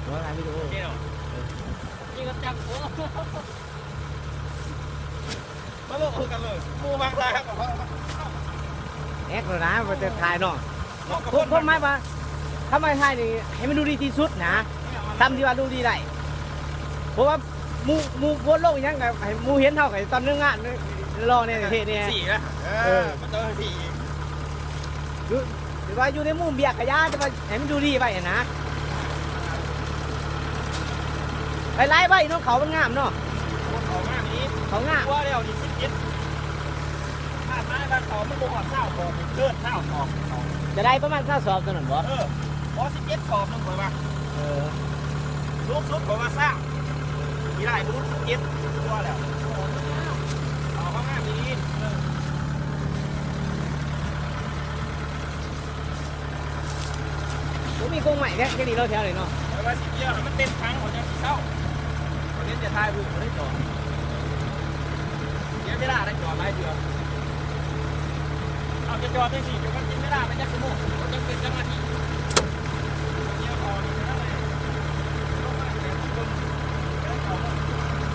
ບໍ່ ຖ່າຍວິດີໂອ ໂອເຄເນາະ ເອີ ນີ້ກໍຈັບໂອ້ ມາໂລດກັນເລີຍ ໝູ່ມັກຖ່າຍ ແອັກໂລດນະ ບໍ່ໄດ້ຖ່າຍເນາະ ເນາະ ຄວາມ ຄວາມໝາຍວ່າ ຄວາມໝາຍຖ່າຍນີ້ໃຫ້ມັນດູດີທີ່ສຸດນະ ສ່ຳທີ່ວ່າດູດີໄດ້ ເພາະວ່າ ໝູ່ ໝູ່ໂພສລົງອີ່ຫຍັງກໍໃຫ້ໝູ່ເຫັນເຮົາກໍຕອນເລື່ອງງານ ຫຼໍ່ແດ່ເທ່ແດ່ ສີ່ນະ ເອີ ເອີ ມັນຕ້ອງສີ່ອີກ ຢູ່ ຫຼືວ່າຢູ່ໃນມຸມບຽກກະຢ່າ ແຕ່ວ່າໃຫ້ມັນດູດີໄວ້ຫັ້ນນະ ໄປຫຼາຍໄວ້ເນາະ ເຂົາມັນງາມເນາະ ເຂົາງາມອີ່ຫຼີ ເຂົາງາມ ຕົວແລ້ວນີ້ສິບເຈັດ ຄາດໝາຍວ່າເຂົາມັນບໍ່ຮອດຊາວສອບ ເກີນຊາວສອບ ຈະໄດ້ປະມານຊາວສອບເທົ່ານັ້ນບໍ່? ເອີ ພໍສິບເຈັດສອບໜຶ່ງຂ້ອຍວ່າ ເອີ ສູງສຸດຂ້ອຍວ່າຊາວ ທີ່ໄດ້ບໍ່ຫຼຸດສິບເຈັດ ຕົວແລ້ວ ເອົາເຂົ້າງາມດີໆ ເອີ ບໍ່ມີກົງໄມ້ແທ້ ແຖວນີ້ເນາະ ແຖວນີ້ເນາະ ຂ້ອຍວ່າຊິກ່ຽວໃຫ້ມັນເຕັມຖັງ ຂ້ອຍຈັ່ງຊິເຊົາ ຂ້ອຍເຫັນແຕ່ຖ່າຍຮູບ ບໍ່ໄດ້ຈອດ ເສຍເວລາໄດ້ຈອດຫຼາຍເທື່ອ ເອົາ ຈະຈອດຈັ່ງຊີ້ ຈະມາກິນເວລາໄປຈັກຊົ່ວໂມງ ບໍ່ຈັກເປັນສະມາທິ.